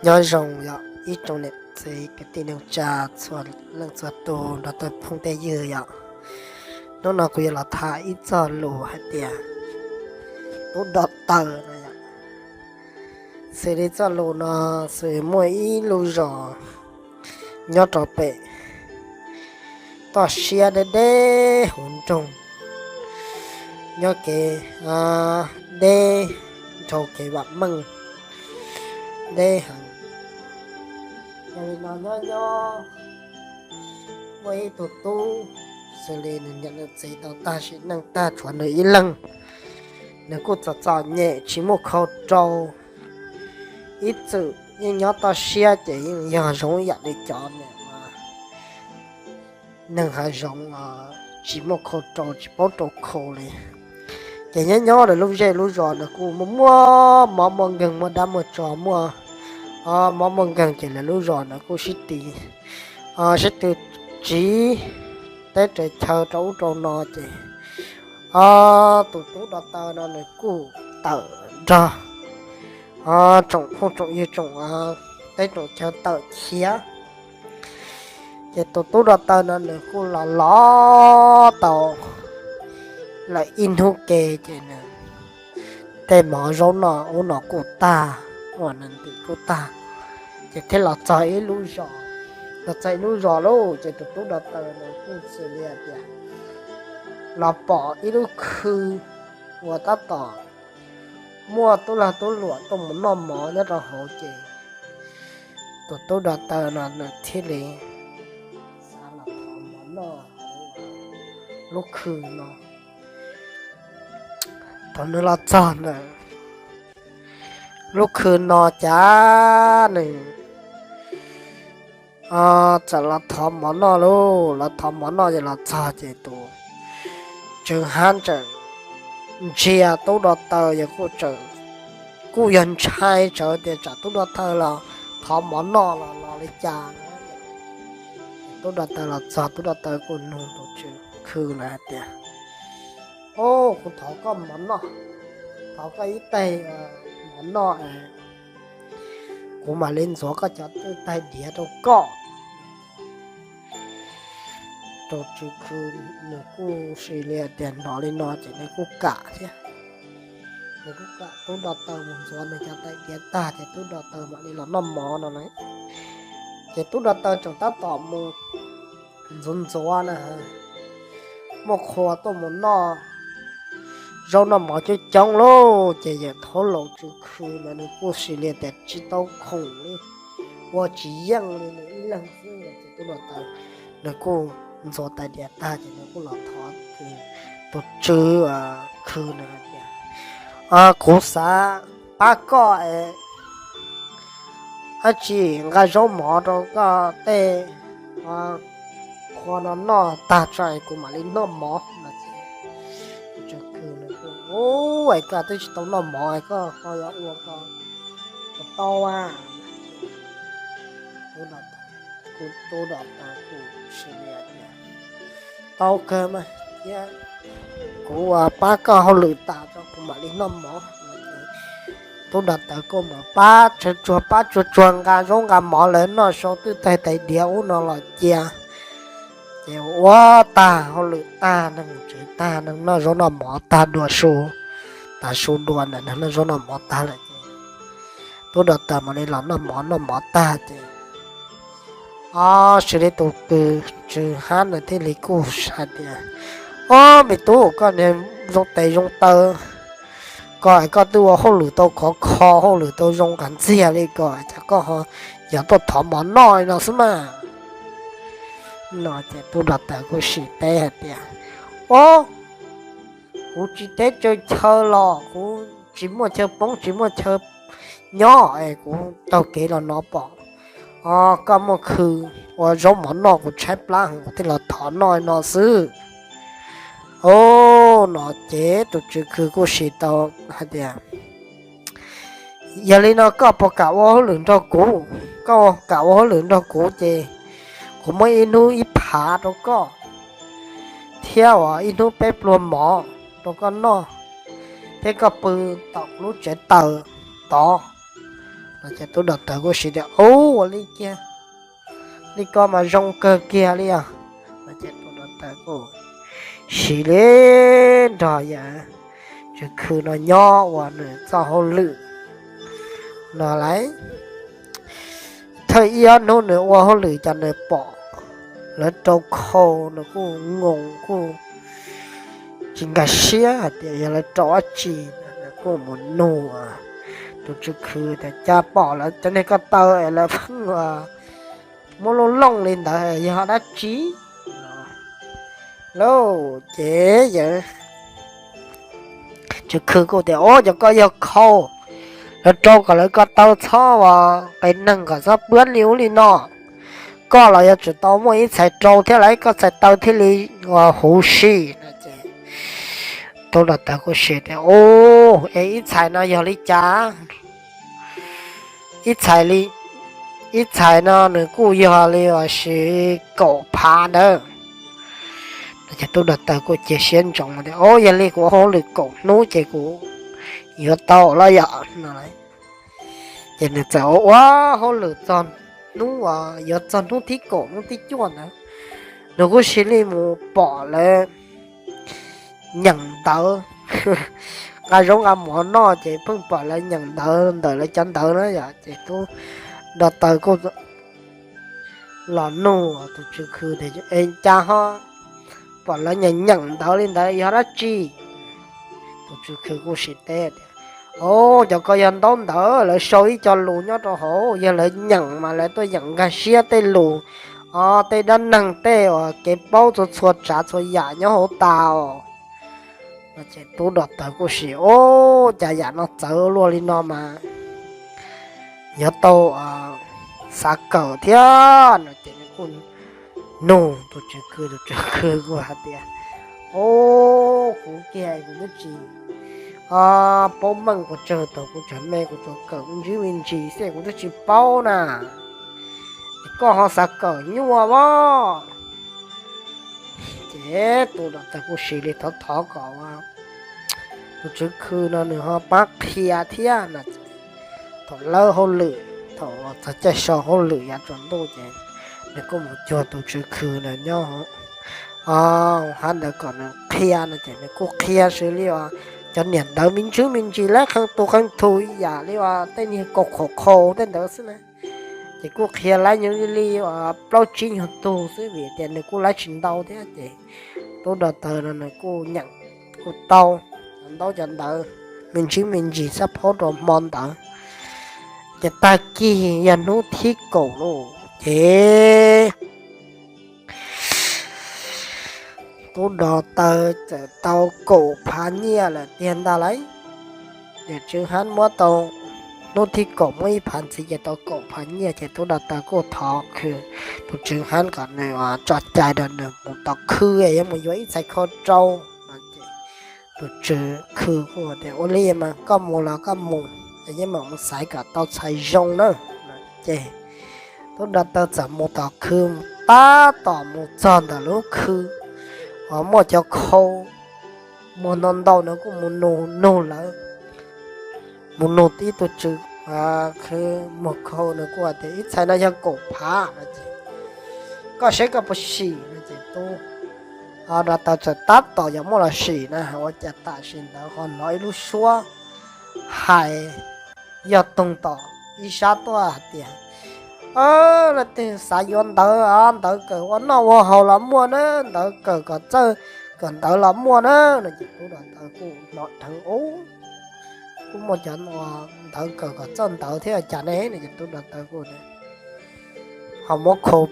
Nyob zoo yog ib tsoom niam txiv kwv tij neej tsa txhua leej txhua tus nrog tau phooj tej ywg yom. Hnub no kuv yuav los tham ib txoj lus hais tias tub dog taw no yom. Xws li txoj lus no, xws muaj ib lub zos nyob rau pem toj siab deb deb huv nroog, nyob kev deb, nrhau kev vam meej, deb heev. Yog li no nyob nyob muaj ib tug tub, xws li nws niam nws txiv tau tag sim neej tag tshuav nws ib leeg, nws kuj txom txom nyem tsis muaj khau rau. Ib txwm yeej nyob toj siab ces yeej yog zoo yam li cov niam neeg hav zoov tsis muaj khau rau tsis paub rau khau li. Ces nyob nyob lawv lub zej lub zos nws kuj muaj muaj mob muaj nkeeg muaj dab muaj tsov muaj mob muaj nkeeg ces lawv lub zos nws kuj sib tis sib tw tsiv teb ris chaw rau ub rau no ces tus tub dog taw no nws kuj tawm nrog tsoom phooj tsoom ywg tsoom teb tsoom chaw tawm khiav. Ces tus tub dog taw no nws kuj los los tau lawm ib hnub ke ces nws tej mov zaub noj ub no kuj tag, ua nws ntim kuj tag, ces thiaj los txog ib lub zos. Los txog ib lub zos lauj ces tus tub dog taw no kuj xws li tias los pom ib lub khw uas tab tom muaj tub lag tub luam tuaj mus noj mov nyob rau hauv ces tus tub dog taw no nws thiaj li xav los thov mov noj lub khw no. Thaum nws los txog ntawm lub khw no cas nws txawm los thov mov noj lauj, los thov mov noj ces los txog ces tus tswv hab txawm ntsia tub dog taw, yog kuj yog ntshai tsawv tias tsam tub dog taw los thov mov noj los los li cas. Tub dog taw los txog tub dog taw kuj nug tus tswv khw lawm hais tias, Au, kuv thov koj mov noj, thov koj ib tais mov noj, kuv mam li ntxuav koj cov twj tais diav rau koj. Tus tswv khw nws kuj xws li tias hnov li no ces nws kuj kam thiab. Nws kuj kam tub dog taw mus ntxuav nws cov tais diav tag ces tub dog taw mam li los noj mov no na. Ces tub dog taw tseem tab tom mus ntxuav ntxuav na, muaj qhua tuaj mus noj zaub noj mov coob coob lauj, ces yawm thaub laus tswv khw no nws kuj xws li tias tsis tau khoom li, ua tsis yeej li, nws ib leeg xwb ces tub dog taw nws kuj ntxuav tais diav tag ces nws kuj los thov tus tswv khw nws hais tias, Kuv xav pab koj es dab tsi nqa zaub mov rau koj tej qhua no noj tag tso es kuv mam li noj mov no ces tus tswv khw nws kuj, Ub, es koj twb tsis tau noj mov es koj ho yuav ua ko tau a? Tub dog taw kuj xws li tias, Tau kawg mas, thiab kuv pab koj hauj lwm tas tso kuv mam li noj mov. Tub dog taw kuj mus pab tsuag tsuag pab tsuag tsuag nqa zaub nqa mov lawv noj sau twj tais tais diav ub no los cia. Ces ua tag hauj lwm tag, neeg tsev tag, neeg noj zaub noj mov tag dua su, tas su dua ntawm neeg noj zaub noj mov tag lawm ces tub dog taw mam li los noj mov, noj mov tag ces, o, xws li tus kws tswv hab nws thiaj li kuj hais tias, Ob, me tub, koj niag zoo tes zoo taw, koj es koj twb ua hauj lwm tau khov kho, hauj lwm tau zoo qas ntxiag li ko, cas koj ho yog tuaj thov mov noj li no xwb mas? No ces tub dog taw kuj sim teb hais tias, Ob, kuv tsis teb tsawg chaw los kuv tsis muaj chaw poob tsis muaj chaw nyob es kuv taug kev los no pom, o, koj muaj khw ua zaub mov noj kuv tshaib plab heev kuv thiaj los thov noj no xwb. O, no ces tus tswv khw kuj sim tau hais tias, Yog li no koj puas kam ua hauj lwm nrog kuv? Koj kam ua hauj lwm nrog kuv ces kuv muab ib hnub ib phav rau koj, thiab uas ib hnub peb pluag mov rau koj noj, thiab koj pw tom lub tsev taws tod, Ces tub dog taws kuj siv tias, Ua li kiag, li ko mas zoo kawg kiag li os. Ces tub dog taws kuj siv li nrog yawg Tswv Khw no nyob ua nws txoj hauj lwm no lawm. Thawj ib ob hnub nws ua hauj lwm ces nws pom lawv rau khau, nws kuj ngoo, kuj tsis nkag siab hais tias yog lawv rau dab tsi. Nws kuj mus nug tus Tswv Khw tias, Cas pom lawv cov niag ko taw es lawv pheej muab looj looj li ntawd yog dab tsi lauj? Ces yawg Tswv Khw kuj tias, Ua, cov ko yog khau, lawv rau kom lawv ko taw txhob ua qe neeg kom txhob puab li ub li no. Koj los yuav tsum tau muaj ib txhais rau thiab lauj, koj txhais taw thiaj li ua huv si. Tub dog taws kuj siv tias, Ua, es ib txhais no yog li cas? Ib txhais li, ib txhais no nws kuj yog li uas siv kaum phav ntawd. Ces tub dog taws kuj cia siab ntsoov tias, Ua, yog li kuv ua hauj lwm kaum hnub ces kuv yuav tau los yom no. Ces nws txawm ua ua hauj lwm txog hnub, yuav txog hnub thib kaum hnub thib cuaj ntawd, nws kuj cia li mus pom lawv nyeem ntawv. Nqa zaub nqa mov noj ces pheej pom lawv nyeem ntawv ntawm lawv cov ntawv na yom. Ces tub dog taws kuj los nug tus Tswv Khw tias, Es cas ho pom lawv nyeem nyeem ntawv li ntawd yog dab tsi? Tus Tswv Khw kuj siv teb tias, Ua, cov ko yog ntaub ntawv, lawv sau ib co lus nyob rau hauv, yog lawv nyeem mas lawv tuaj yeem nkag siab tej lus, o, tej dab neeg tej uas kev paub txhua txhua tsav txhua yam nyob hauv tas. Ces tub dog taws kuj siv, Ua, cas yam no txawv luaj li no mas yuav tau xav kawm thiab no. Ces nws kuj nug tus Tswv Khw, tus Tswv Khw kuj hais tias, Ua, kuv kiag kuv twb tsis paub meej, kuv tsawg thaum kuv tseem me kuv tsuas kawm me ntsis me ntsis xwb kuv twb tsis paub na, koj ho xav kawm nyuaj as. Ces tub dog taws kuj siv li thov thov kom tus Tswv Khw no nws ho pab qhia thiab no. Thaum lawb hauj lwm, thaum txog caij so hauj lwm yav tsaus ntuj ces nws kuj mus cuag tus Tswv Khw no nyob hauv hav ntawd kom nws qhia no. Ces nws kuj qhia xws li uas cov niam ntawv me ntsis me ntsis lawv qee tus qee tus ib yam li uas tej niag kaus khau khau tej ntawd xwb na. Ces kuj qhia lawv nyuag li li uas plaub tsib nyuag tug xwb vim tias nws kuj lawv tsis ntau thiab. Ces tub dog taws no nws kuj nyeem, kuj tau ntaub cov ntawv me ntsis me ntsis xab phaub rau hmo ntawd. Ces tag kis yog hnub thib kaum lauj, ces tub dog taws txawm tau kaum phav nyiaj lawm tiag ntag lauj. Ces Tswv Hab muab tau, hnub thib kaum muab ib phav ntxiv ces tau kaum phav nyiaj. Ces tub dog taws kuj thov Khw, tus Tswv Hab kom nws tso cai rau nws mus tom Khw es yuav mus yuav ib txhais khau rau. Tus Tswv Khw kuj tias, Ua li mas koj mus los koj mus, yeej mam mus xaiv kom tau txhais zoo na. Ces tub dog taws txawm mus tom Khw, tab tom mus txog ntawm lub Khw uas muaj cov khau muag ntau ntau, nws kuj mus nug nug lawv, mus nug tib tug Tswv Khw muag khau, nws kuj hais tias, Ib txhais no yog kaum phav no ces koj saib koj puas sim no. Ces tub dog taws txawm tab tom yuav muab los sim na, ua cas tam sim ntawd ho hnov ib lub suab hais yog toog tom ib sab tuaj hais tias, Leej twg xav yuav ntawv, ntawv kawm ua noj ua haus los muaj na, ntawv kawm kom txawj kawm ntawv los muaj na no. Ces tub dog taws kuj hnov dheev ub, kuj muaj cov ntawv kawm kom txawj ntawv thiab cas ne no. Ces tub dog taws kuj ho muab khau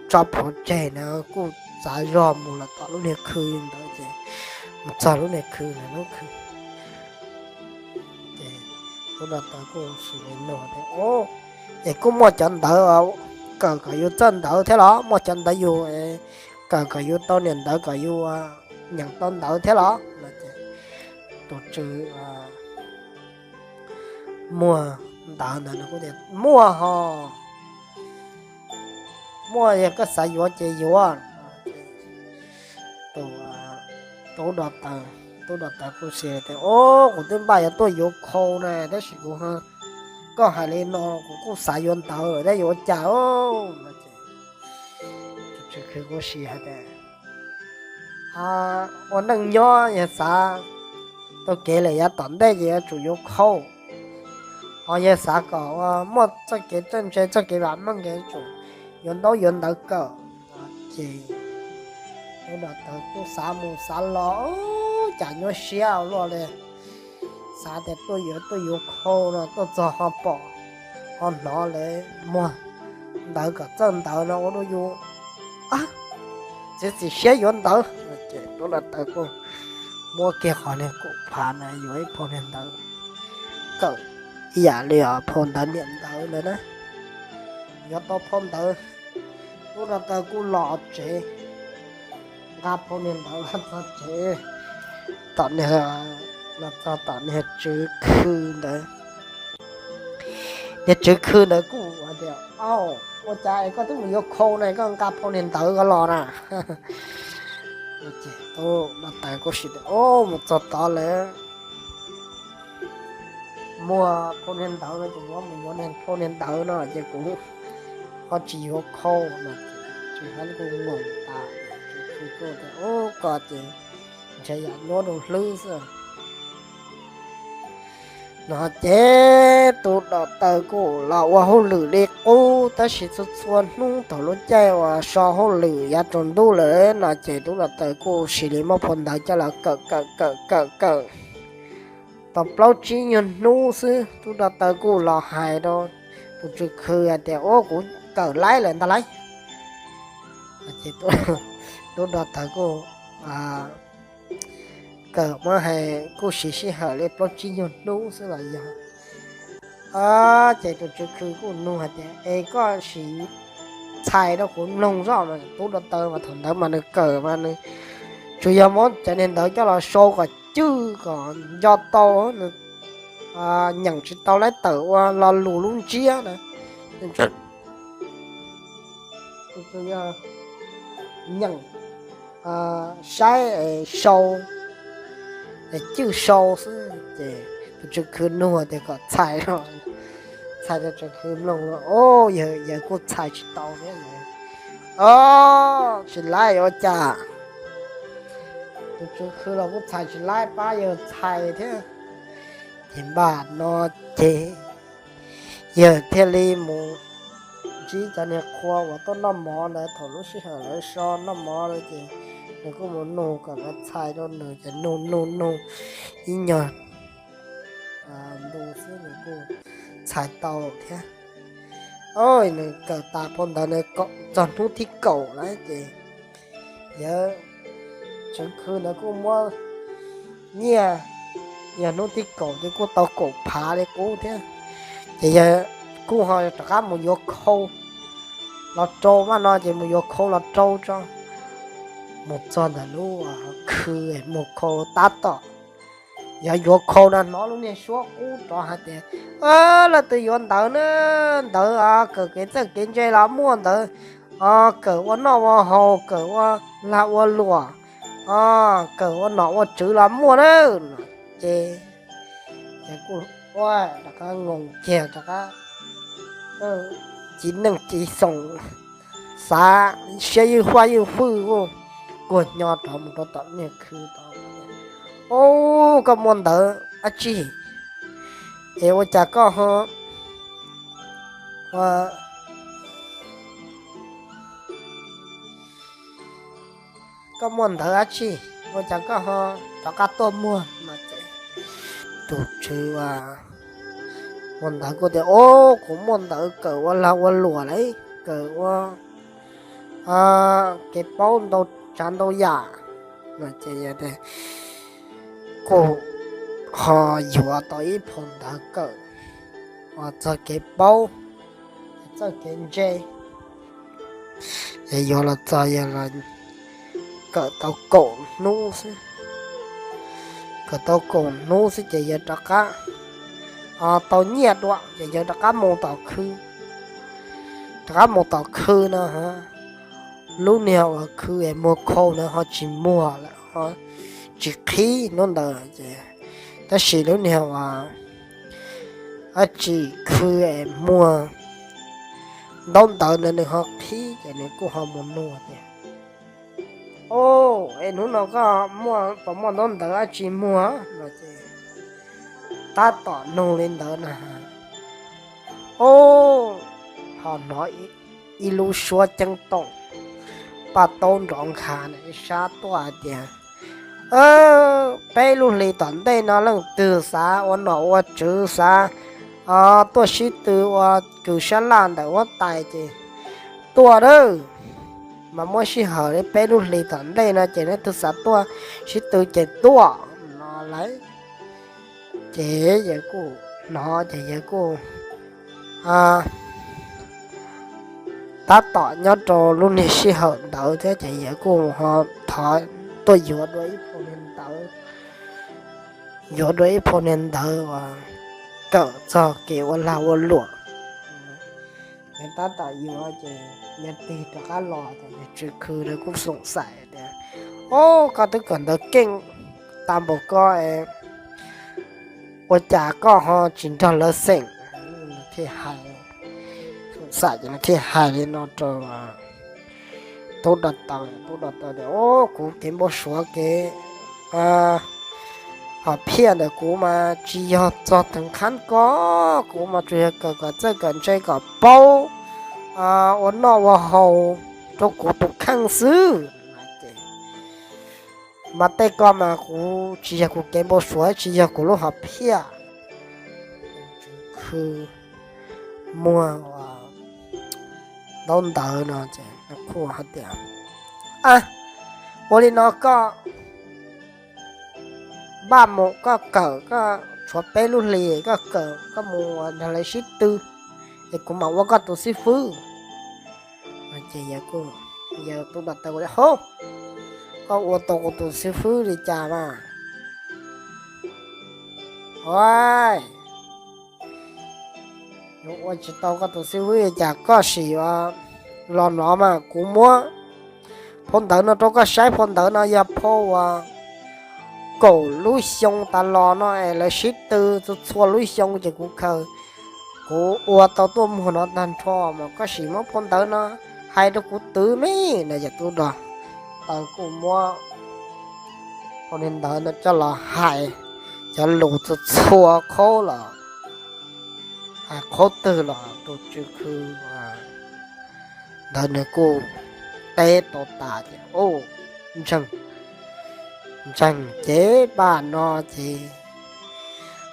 tso plhuav tseg na, kuj txav zog mus los tom lub niag Khw ntawd. Ces mus txog lub niag Khw na, lub Khw, ces tub dog taws kuj sim nug tias, Ub, es kuj muaj cov ntawv kawm kom yus txawj ntawv thiab los? Muaj cov ntawv yus kawm kom yus tau niam ntawv kom yus nyeem tau ntawv thiab los? Tus tswv muag ntawv ntawd nws kuj tias, Muaj hos, muaj, yog koj xav yuav ces yuav. Tus, tus, tus dog taws kuj xav tias, Ub, kuv twb npaj yuav tuaj yuav khau na, tab sis kuv Koj hais li no kuv kuj xav yuav ntawv lawm thiab yuav ua cas? Tus tswv khw kuj hais tias, ua neej nyob yog xav tau kev lawm yav tom ntej ces yuav tsum yuav khau, ho yog xav kom muaj txoj kev txawj ntse txoj kev vam meej ces yuav tsum yuav ntaub yuav ntawv kawm. Ces tus doctor kuj xav mus xav los, cas nyuaj siab ua luaj li. Xav tias tuaj yuav tuaj yuav khau no tuaj txog ho pom ho hnov lawv muag ntawv kom txawj ntawv no ua rau yus txiav txim siab yuav ntawv. Ces tus doctor kuj muab kiag qhov niag kaum phav na yuav ib phau niag ntawv kawm ib yam li phau ntawv niam ntawv ntawd na. Yuav tau phau ntawv, tus doctor kuj los tsev, nqa phau niag ntawv los txog tsev, tom niag, los txog tom niag tswv khw ntawd. Niag tswv khw ntawd kuj hais tias, Au, ua cas es koj twb mus yuav khau na koj nqa phau niag ntawv ko los na? Tus doctor kuj hais tias, Mus txog tod lawm, muag phau niag ntawv no ces kuv mus yuav niag phau niag ntawv no ces kuv ho tsis yuav khau no. Ces kuj moos tas, kuj tias, Ub, koj ces ntshe yam nyuaj rau hlwb xwb. No ces tus doctor kuj los ua hauj lwm li qub, tab sis txhua txhua hnub thaum lub caij uas so hauj lwm yav tsaus ntuj lawm no ces tus doctor kuj cia li muab phau ntawv coj los kawm kawm kawm kawm kawm tau plaub tsib nyuag hnub xwb, tus doctor kuj los hais rau tus tswv khw hais tias, Ub, kuv kawm laib lawm ntag lauj. Ces tus doctor kuj kawm muab hais kuj siv sij hawm li plaub tsib nyuag hnub xwb los yog. Ces tus tswv khw kuj nug hais tias, Es koj sim txhais rau kuv mloog zoj. Mas tus doctor mas thaum ntawd mas nws kawm mas nws tsuas yog muab cov niag ntawv coj los sau kom cwj kom nco tau, nws nyeem tsis tau lawv tawm ua lo lus lub ntsiab na. Nws tsuas yog nyeem, saib, sau, cwj sau xwb. Ces tus tswv khw nug tias kom txhais, txhais rau tswv khw mloog, o, yawg kuj txhais tsis tau thiab. O, tsis laib yuav ua cas, tus tswv khw los kuj txhais tsis laib pab yawg txhais thiab. Ces npaj no ces yawg thiaj li mus ntsib cov niag qhua uas tuaj noj mov ntawd thaum lub sij hawm lawv so noj mov lawm ces nws kuj mus nug kom lawv txhais rau nws ces nug nug nug ib nyuag ntu xwb nws kuj txhais tau thiab. Nws kawm tas phau ntawv ntawd txog hnub thib kaum lawm ces yawg tswv khw ntawd kuj muab nyiaj, yog hnub thib kaum ces kuj tau kaum phav li qub thiab. Ces yawg kuj ho rov qab mus yuav khau los rau, mas no ces mus yuav khau los rau tso. Mus txog ntawm lub khw, mus khau tab tom yuav yuav khau no hnov lub niag suab qub rov hais tias, Leej twg yuav ntawv na, ntawv kawm kev txawj kev ntse los muaj, ntawv kawm ua noj ua haus, kawm ua lag ua luam, kawm ua nom ua tswv los muaj na. Ces kuj rov qab ngoos kiag rov qab ci neej ci xoos, xav siab ywj huaj ywj hwj kuj kuag nyo rov mus rau tom niag khw tod. Ub, koj muaj ntawv dab tsi es ua cas koj ho, koj muaj ntawv dab tsi ua cas koj ho rov qab tuaj muag no? Ces tus tswv muaj ntawv kuj tias, Ub, kuv muaj ntawv kawm ua lag ua luam lawm, kawm ua kev paub ntau tsav ntau yam. Ces kuj ho yuav tau ib phau ntawv kawm uas txog kev paub, txog kev ntse. Ces yuav los txog yog los kawm tau kaum hnub xwb. Kawm tau kaum hnub xwb ces yawg rov qab tau nyiaj dua ces yawg rov qab mus tom khw. Rov qab mus tom khw no, lub niag uas khw es muag khau na ho tsis muag lawm, ho tsis qhib hnub ntawd ces, tab sis lub niag uas dab tsi khw es muag ntaub ntawv ntawd nws ho qhib ces nws kuj ho mus nug tias, O, es hnub no koj muaj puas muaj ntaub ntawv dab tsi muag no ces tab tom nug li ntawd na, o, ho hnov ib lub suab ceeb toom paj taub nrov nkhav ib sab tuaj hais tias, Peb lub hlis tom ntej no leej twg xav ua nom ua tswv, xav tuaj sib tw ua kws sab laj ntawm huab tais ces tuaj lawm. Mas muab sij hawm li peb lub hlis tom ntej no ces leej twg xav tuaj sib tw ces tuaj no lauj. Ces yawg kuj hnov ces yawg kuj tab tom nyob rau lub niag sij hawm ntawd thiab ces yawg kuj ho thov tuaj yuav dua ib phau niag ntawv, yuav dua ib phau niag ntawv uas kawm txog kev ua lag ua luam. Yawg tab tom yuav ces yawg tig rov qab los ces niag tswv khw ntawd kuj xoom xaim tias, O, koj twb kawm ntawv keej tag npaum ko, ua cas koj ho tsis nrog lawv xeem? Thiaj hais, xoom xaim ces nws thiaj hais li no rau tub dog taw, tub dog taw tias, O, kuv kev npau suav kev hom phiaj ntawm kuv mas tsis yog txog theem qhab ko, kuv mas tsuas yog kawm kom txawj kawm ntse kom paub ua noj ua haus rau kuv tus kheej xwb. Mas tej ko mas kuv tsis yog kuv kev npau suav, tsis yog kuv lub hom phiaj. Khw muag ntaub ntawv no ces nws kuj hais tias, Ua li no koj npaj mus, koj kawm, koj tshuav peb lub hlis koj kawm, koj mus nrog lawv sib tw es kuv mam ua koj tus xib fwb. Ces yawg tub dog taw tias, Hov, koj ua tau kuv tus xib fwb li cas mas? Ua, yuav ua tsis tau koj tus xib fwb li cas, koj sim los no mas kuv muab phau ntawv no rau koj saib. Phau ntawv no yog phau uas kaum lub xyoo tas los no es lawv sib tw txhua txhua lub xyoo ces kuv khaws, kuv ua tau tuaj muag no tag nrho mas koj sim muab phau ntawv no hais rau kuv twv me. No ces tub dog taw kuj muab phau ntawv no coj los hais cov lus txhua txhua qhaub los, hais qhaub twg los tus tswv khw ntawd nws kuj teb tau tas ces ntseeg, ntseeg ces npaj no ces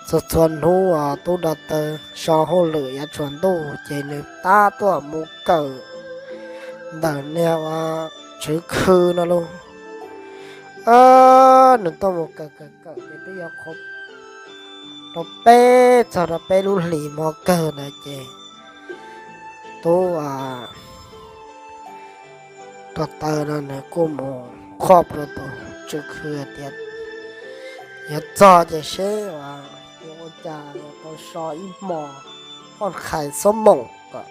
txhua txhua hnub tub dog taw so hauj lwm yav tsaus ntuj ces nws tab tuaj mus kawm ntawm niag tswv khw no lauj. Nws tuaj mus kawm kawm kawm ces twb yuav qhuav rau peb, txog rau peb lub hlis mog kawg ntawd ces tub dog taw no nws kuj mus qhoj plua tus tswv khw tias, Yuav txog ces seb yuav ua cas yuav tau so ib hmo poj khais xob moom kom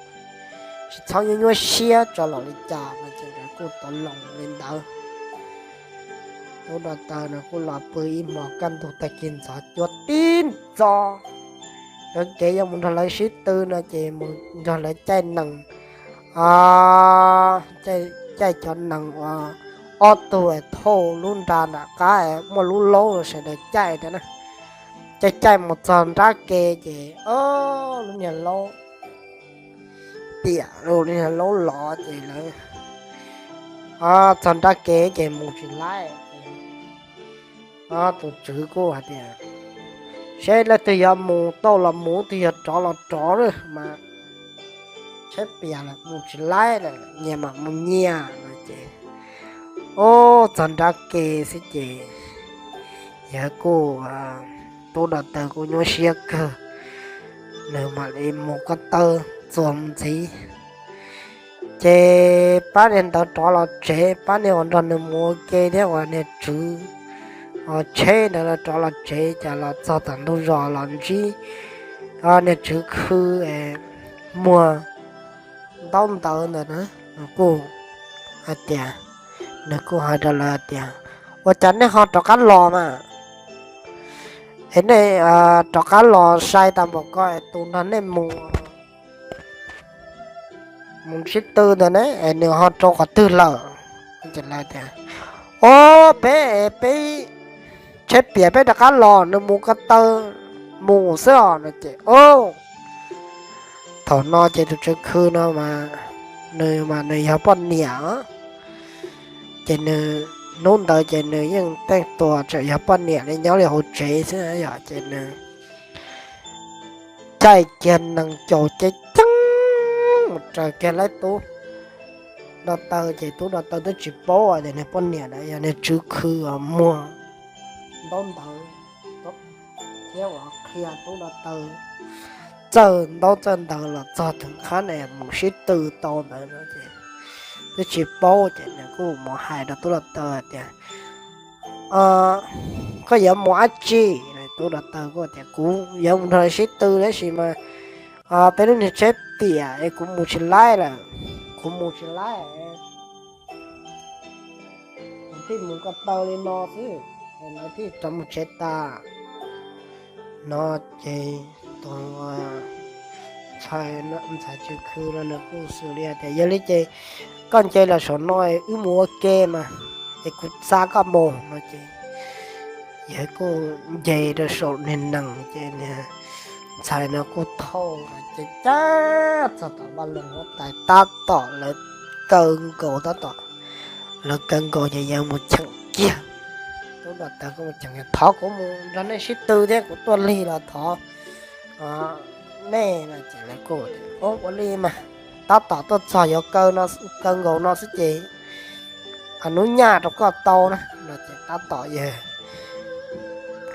tsis txhob nyuaj nyuaj siab tso los li cas no ces nkawd kuj tau los li ntawd. Tub dog taw no kuj los pw ib hmo kaj ntug tag kis ntxov cuag tib ntxov, yuav kev yuav mus nrog lawv sib tw no ces mus nrog lawv caij nees, caij cov nees uas ob tug thauj lub nra nram qab muaj lub laub sawv daws caij ntawd na. Caij caij mus txog nrab ke ces lub niag laub tiam, lub niag laub lov ces lawv txog nrab ke ces mus tsis laib. Tus tswv kuj hais tias, Seb leej twg yuav mus tau los mus, twg yuav rov los rov mas, tshaib plab lawm mus tsis laib lawm, nyias mam mus nyias no ces, ub, txog nrab ke xwb ces yawg kuj, tub dog taw kuj nyuaj siab kawg, nws mam li mus ko taw txuas mus ntxiv. Ces pab niag ntawd rov los tsev, pab niag uas nrog nws mus ua ke thiab uas niag tswv tsheb ntawd rov los tsev, ces los txog tom ntug zos los ntsib niag tswv khw muag ntaub ntawv ntawd na, nws kuj hais tias, nws kuj hais rau lawv tias, Ua cas nej ho rov qab los mas? Es nej rov qab los sai tas npaum ko es tus nrog nej mus, mus sib tw ntawd ne es nws ho rau qhov twg lawm? Ces lawv tias, o, peb, peb tsheb piam peb rov qab los, nws mus ko taw mus xwb os no ces, o, thaum no ces tus tswv khw no mas nws mas nws yog poj niam, ces nws, hnub ntawd ces nws yeej teej tuas tseem yog poj niam li nyob li hauv tsev xwb yom, ces nws caij kiag nees caum ceev ceev mus raws kiag laib tub doctor, ces tub doctor twb tsis paub tias nws poj niam ntawd yog nws tswv khw uas muag ntaub ntawv thiab uas qhia tub doctor txawj ntaub txawj ntawv los txog tus qhab mus sib tw tau ntawd no ces twb tsis paub, ces nws kuj mus hais rau tub doctor tias, koj yuav mus dab tsi? Tub doctor kuj tias, kuv yuav mus nrog sib tw tab sis mas peb lub niag tsheb piam es kuv mus tsis laib lawm, kuv mus tsis laib, kuv thiaj mus ko taw li no xwb, lawv thiaj rov mus tsev tas no. Ces tus ntxhais, ntxhais tswv khw no nws kuj xws li tias, yog li ces koj nce los saum no wb mus ua ke mas, es kuv xa koj mus no ces yawg kuj nce rau saum niag nees ces niag ntxhais no kuj thauj ces cab txog tom vaj loog huab tais tab tom lawv kaw nkaus tab tom, lawv kaw nkaus ces yawg mus cheem kiag, tub doctor kuj mus cheem, thov kuv mus nrog nej sib tw thiab kuv tuaj lig los thov nej no ces lawv kuj, ua li mas, tab tom tuaj txog yuav kaw nkaus no xwb ces hnub nyaj rau koj tau na no ces tab tom yawg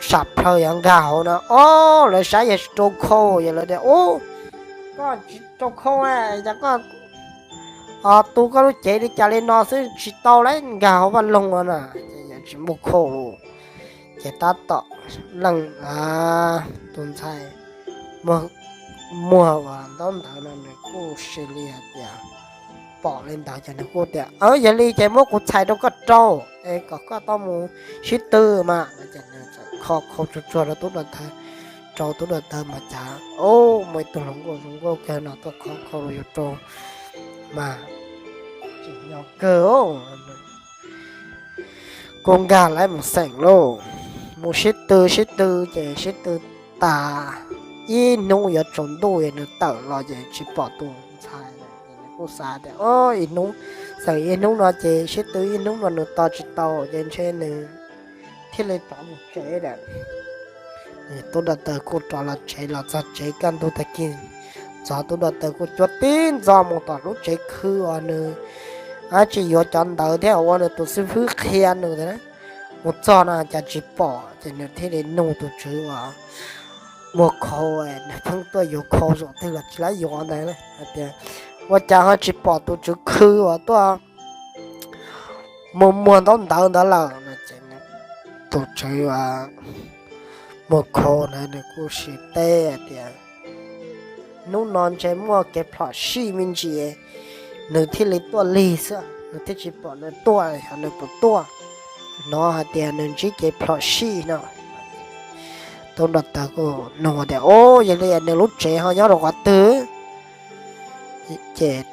sam plhaw yuav nkag hauv no, o, lawv saib yawg tsis rau khau, yawg lawv tias, ub, koj tsis rau khau, cas koj tu koj lub cev li cas li no xwb tsis tau lawm, nkag hauv vaj loog no na, ces yawg tsis muaj khau lawm. Ces tab tom leej, tus ntxhais muag uas ntaub ntawv no nws kuj xws li hais tias pom li ntawd ces nws kuj tias, yog li ces muab kuv txhais rau koj rau es kom koj tau mus sib tw mas no ces nws txawm kho khau tsuag tsuag rau tub doctor, rau tub doctor mas cas, o, muaj ib tug hluas nkauj zoo nkauj kawg no tuaj kho khau rau yus rau mas tseem yog kawg, kuj nkag lawv mus xeem lauj, mus sib tw sib tw ces sib tw tas ib hnub yuav tsaus ntuj es nws tawm los ces tsis pom tus ntxhais. Nws kuj xav tias, o, ib hnub, xeem ib hnub no ces sib tw ib hnub no nws tos tsis tau ces ntshe nws thiaj li rov mus tsev lawm. Tub doctor kuj rov los tsev, los txog tsev kaj ntug tag kis, txog tub doctor kuj cuab tib ntxo mus tom lub tsev khw uas nws dab tsi yuav cov ntawv thiab ua nws tus xib fwb qhia nws ntawd. Mus txog no cas tsis pom ces nws thiaj li nug tus tswv uas muag khau, nws pheej tuaj yuav khau zaum twg los tsis laib yuav ntawd hais tias, ua cas ho tsis pom tus tswv khw uas tuaj muag muag ntaub ntawv ntawd lawm no ces tus tswv muag khau ntawd nws kuj sim teb hais tias, hnub no ntshe muaj kev phom sij me ntsis, nws thiaj li tuaj lig xwb, nws thiaj tsis pom nws tuaj, xyov nws puas tuaj, hnov hais tias nws ntsib kev phom sij no. Tub doctor kuj nug tias, o, yog li nws lub tsev ho nyob rau qhov twg? Ces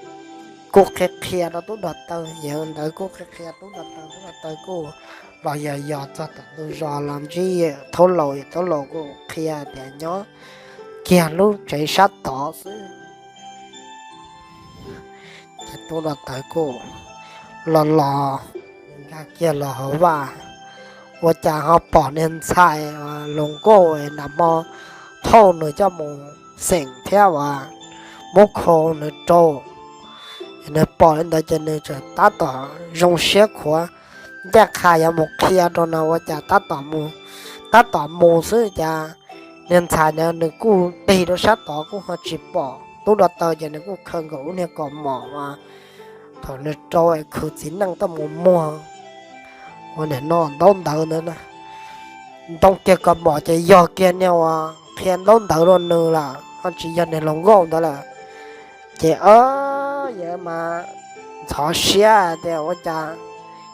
kuj qhia qhia rau tub doctor, yawg ntawd kuj qhia qhia tub doctor, tub doctor kuj los yos yos txog tom ntug zos los ntsib yawm thaub laus, yawm thaub laus kuj qhia tias nyob kiag lub tsev sab tod xwb. Ces tub doctor kuj los los nkag kiag los hauv vaj, ua cas ho pom niag ntxhais hluas nkauj nag hmo thauj nws coj mus xeem thiab uas muab khau nws rau. Nws pom li ntawd ces nws tseem tab tom zoo siab khuav, ncaj qha yuav mus qhia rau no ua cas tab tom mus, tab tom mus xwb cas niag ntxhais ntawd nws kuj tig rau sab tod kuj ho tsis pom tub doctor ces nws kuj khaws nkaus lub niag kaus mom uas thaum nws rau es khwv txiv neej tuaj mus muag ua niam no ntaub ntawv ntawd na. Ntoo kiag kaus mom ces yog kiag niag uas qhia ntaub ntawv rau nws lawm, ho tsis yog niag hluas nkauj ntawd lawm. Ces yawg mas ntxhov siab tias ua cas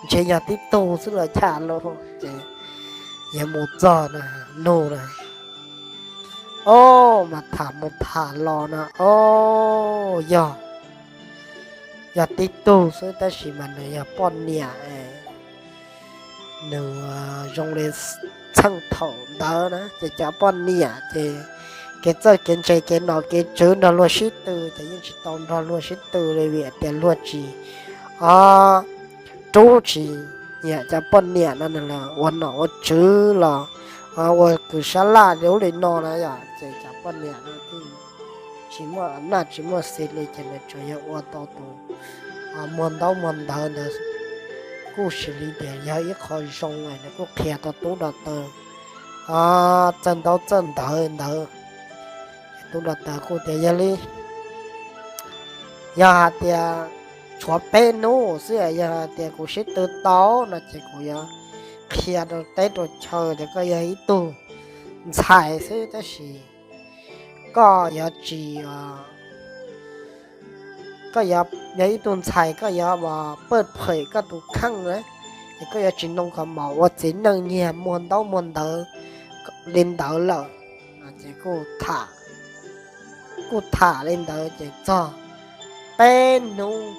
ntshe yog tib tug xwb los cas lauj. Ces yawg mus txog na, nug na, Ob, mas tham mus tham los no, ob, yog, yog tib tug xwb tab sis mas nws yog poj niam, nws zoo li txheej thaum ntawd na ces cov poj niam ces kev txawj kev ntse kev nom kev tswv nrog luag sib tw ces yeej tsis tau nrog luag sib tw li vim tias luag tsis, o, rub tsis nyiam cov poj niam no ua nom ua tswv los ua kws sab laj ub li no na yom, ces cov poj niam no tsis muaj naj tsis muaj xis li ces nws tsuas yog ua tau tus muag ntaub muag ntawv ntawd kuj xws li tias yog ib qho zoo es nws kuj qhia tau tub dog taw txawj ntaub txawj ntawv ntawd. Tub dog taw kuj tias yog li, yog hais tias tshuav peb hnub xwb, yog hais tias kuv sib tw tau no ces kuv yuav qhia rau teb rau chaw tias koj yog ib tug ntxhais xwb tab sis koj yuav tsis, koj yog ib tug ntxhais koj yuav pawj phem koj tus kheej na, es koj yuav tsis noo kos mom ua txiv neej nyiag muag ntaub muag ntawv li ntawd lawm. Ces kuj tham li ntawd ces txog peb hnub,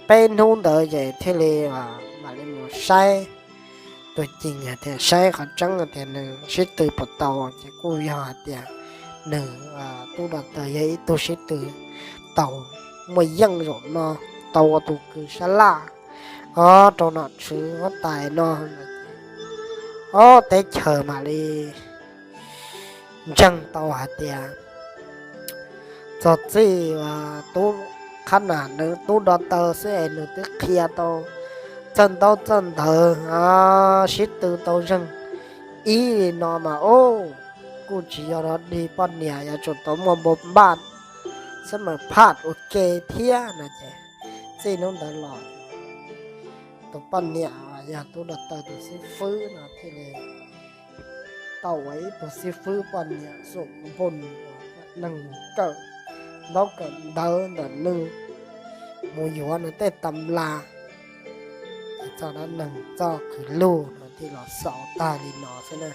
peb hnub ntawd ces thiaj li mam li mus saib tus cim hais tias saib qhov tseeb tias nws sib tw puas tau, ces kuj yog hais tias nws, tub dog taw yog ib tug sib tw tau muaj yeej zaum no, tau ua tus kws sab laj o rau nom tswv huab tais no. Ob, teb chaws mam li ntseeg tau hais tias txog txij tub qhab nam nws tub dog taw xwb es nws twb qhia tau txawj ntaub txawj ntawv, sib tw tau zeeg ib li no mas, o, kuj tsis yog dog dig, poj niam yuav tsum tau muaj npau npaj xwb mas phaj ua ke thiab no ces txij hnub ntawd los tus poj niam yog tub dog taw tus xib fwb no thiaj li tau ua ib tug xib fwb poj niam xum npun, neeg kawm ntaub kawm ntawv ntawm nws mus yuav nws tej tas nplas, txoj dab neeg txoj qhwv lug no thiaj los xaus tag li no xwb na.